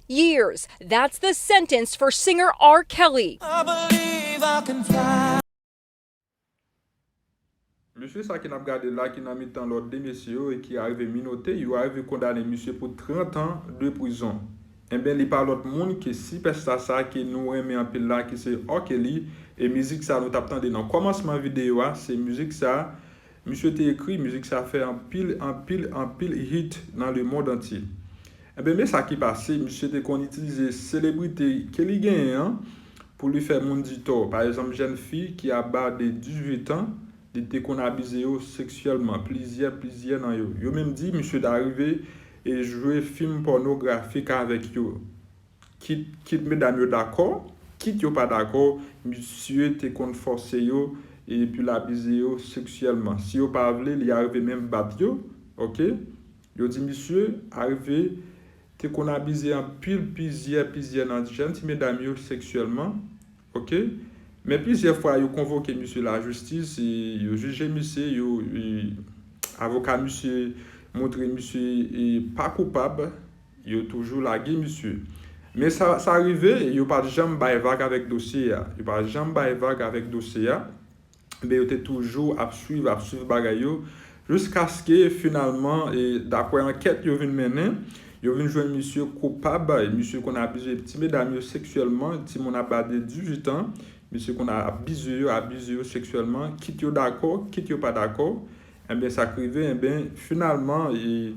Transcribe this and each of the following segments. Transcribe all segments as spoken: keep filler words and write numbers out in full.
Years. That's the sentence for singer R. Kelly. I believe I can fly. Mesye sa ke n ap gade la, ki nan mitan lòt de mesye yo e ki arive minote, yo arive kondane misye pou trant an de prizon. Enben, li pa lòt moun ke sipèsta sa ke nou renmen anpil la, ki se R. Kelly, e mizik sa nou t ap tande nan kòmansman videyo a, se mizik sa misye te ekri, mizik sa fè anpil, anpil, anpil hit nan lemond antye. Enben, men sa ki pase, misye te konn itilize selebrite ke li genyen an pou li fè moun di tò. Pa egzanp, jèn fi ki aba de dizuit an, li te konn abize yo seksyèlman, plizyè, plizyè nan yo. Yo menm di misye t arive e jwe fim pònografik avèk yo. Kit, kit medam yo dakò, kit yo pa dakò, misye te konn fòse yo epi l abize yo seksyèlman. Si yo pa vle, li arive menm bat yo, oke? Yo di misye arive te konn abize anpil, plizyè, plizyè nan jèn ti medam yo seksyèlman, oke? Men plizyè fwa, yo konvoke misye lajistis, e yo jije misye, yo, e, avoka misye montre misye, e, pa koupab, yo toujou lage misye. Men sa, sa rive, yo pa t janm bay vag avèk dosye a. Yo pa janm bay vag avèk dosye a. Men yo te toujou ap swiv, ap swiv bagay yo, jiskaske finalman, e, daprè ankèt yo vin mennen, yo vin jwenn misye koupab, e, misye konn abize ti medam yo seksyèlman, timoun aba de dizuit an, misye konn abize yo, abize yo seksyèlman, kit yo dakò, kit yo pa dakò, enben, sa k rive, enben, finalman, e,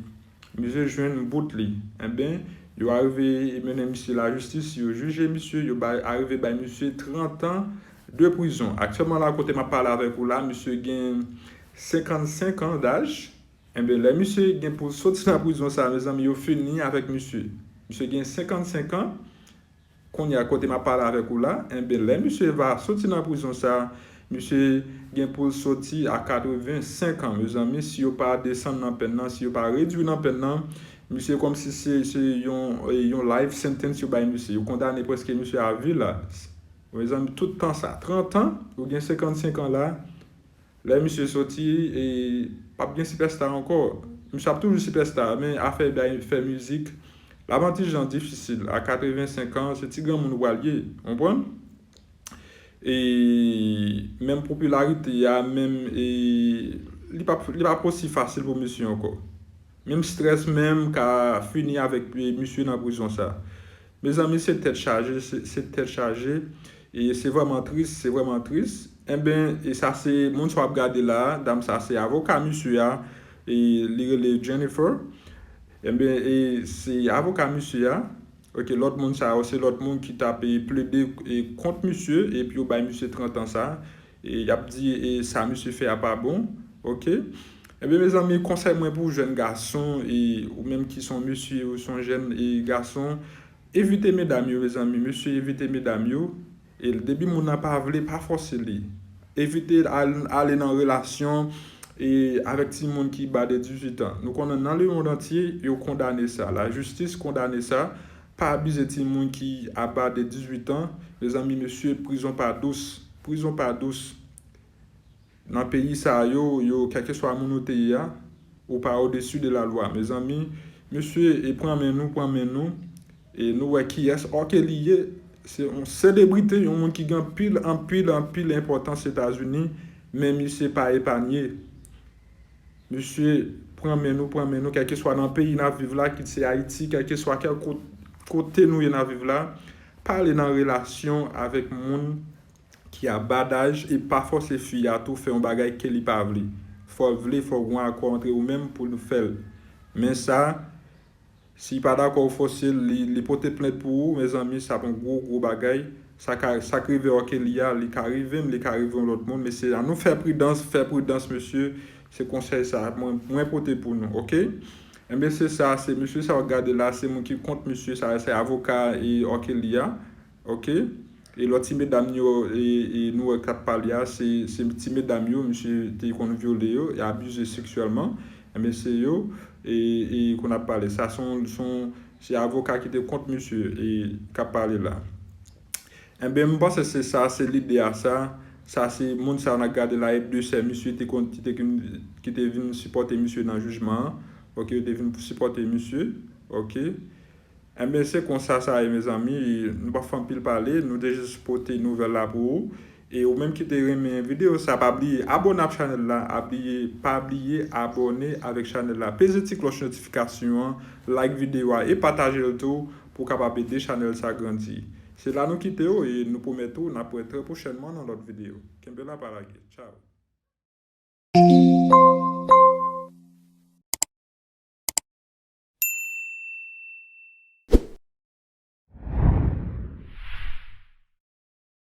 misye jwenn bout li. Enben, yo arive mennen misye lajistis, yo jije misye, yo bay, arive bay misye trant an de prizon. Aktyèlman la, kote m ap pale avèk ou la, misye gen senkannsenk an daj. Enben, lè misye gen pou l soti nan prizon sa, mezanmi, yo fini avèk misye. Misye gen senkannsenk an. Kounye a, kote m ap pale avèk ou la, enben, lè misye va soti nan prizon sa, misye gen pou l soti a katrevensenk an, mezanmi, si yo pa desann nan pèn nan, si yo pa redui nan pèn nan, misye kòmsi se, se yon, yon life sentence yo bay misye. Yo kondane prèske misye a vi la. Mezanmi, tout tan sa, trant an, ou gen senkannsenk an la, lè misye soti, e p ap gen sipèsta ankò. Misye ap toujou sipèsta, men afè bay fè mizik, l ap yon ti jan difisil. A katrevensenk an, se ti granmoun ou pral ye, w konprann? E menm popilarite a, menm, e, li p ap, li p ap osi fasil pou misye ankò. Menm strès menm ka fini avèk, e, misye nan prizon sa. Mezanmi, se tèt chaje, se, se tèt chaje. E se vrèman tris, se vrèman tris. Enben, e sa se moun sa w ap gade la a, dam sa se avoka misye a, e li rele Jennifer. Enben, e se avoka misye a. Oke, lòt moun sa yo, se lòt moun ki t ap, e, plede, e, kont misye, epi yo bay misye trant an sa. E y ap di, e, sa misye fè a pa bon. Oke? Enben, mezanmi, konsèy mwen pou jèn gason, e, ou menm ki se yon mesye, ou se yon jèn, e, gason, evite medam yo, mezanmi. Mesye, evite medam yo. E depi moun nan pa vle, pa fòse li. Evite al-, ale nan relasyon, e, avèk timoun ki ba de dizuit an. Nou konnen nan lemond antye, yo kondane sa. Lajistis kondane sa. Pa abize timoun ki aba de dizuit an. Mezanmi, mesye, prizon pa dous. Prizon pa dous. Nan peyi sa yo, yo, kèlkeswa moun ou te ye a, ou pa odesi de la lwa. Mezanmi, mesye, e pran men nou, pran men nou, e nou wè kiyès R. Kelly ye. Se yon selebrite, yon moun ki gen anpil, anpil, anpil enpòtans Etazini, men misye pa epanye. Mesye, pran men nou, pran men nou, kèlkeswa nan peyi n ap viv la, kit se Ayiti, kèlkeswa kèl ko-, kote nou ye n ap viv la, pa ale nan relasyon avèk moun ki a ba daj e pa fòse fi a tou fè yon bagay ke li pa vle. Fò l vle, fò gen yon akò antre ou menm pou nou fè l. Men sa, si li pa dakò ou fòse l, li, li pote plent pou ou, mezanmi, sa ap yon gwo, gwo bagay. Sa ka, sa k rive R. Kelly a, li ka rive m, li ka rive yon lòt moun, mesye, ann nou fè pridans, fè pridans, mesye. Se konsèy sa mwen, mwen pote pou nou, oke? Enben, se sa, se mesye sa w ap gade la, se moun ki kont mesye sa, se avoka e R. Kelly a, oke? E lòt ti medam yo, e, e nou wè k ap pale a, se, se ti medam yo, misye te konn vyole yo, e abize seksyèlman. Enben, se yo, e, e konn ap pale. Sa se yon, se yon, se avoka ki te kont misye, e k ap pale la. Enben, m panse se sa, se lide a sa. Sa se moun sa n ap gade la, e de sè misye te konn, ki te, ki te vin sipòte misye nan jijman an. Oke, yo te vin sipòte misye. Oke. Enben, se konsa sa ye, mezanmi. Nou pa fè anpil pale, nou te jis pote nouvèl la pou ou. E ou menm ki te renmen videyo sa, pa bliye abòne ak chanèl la, abliye, pa bliye abòne avèk chanèl la. Peze ti klòch notifikasyon an, like videyo a e pataje l tou pou w kapab ede chanèl sa grandi. Se la nou kite w e nou pwomèt ou n ap wè trè pwochènman nan lòt videyo. Kenbe la, pa lage. Tchao.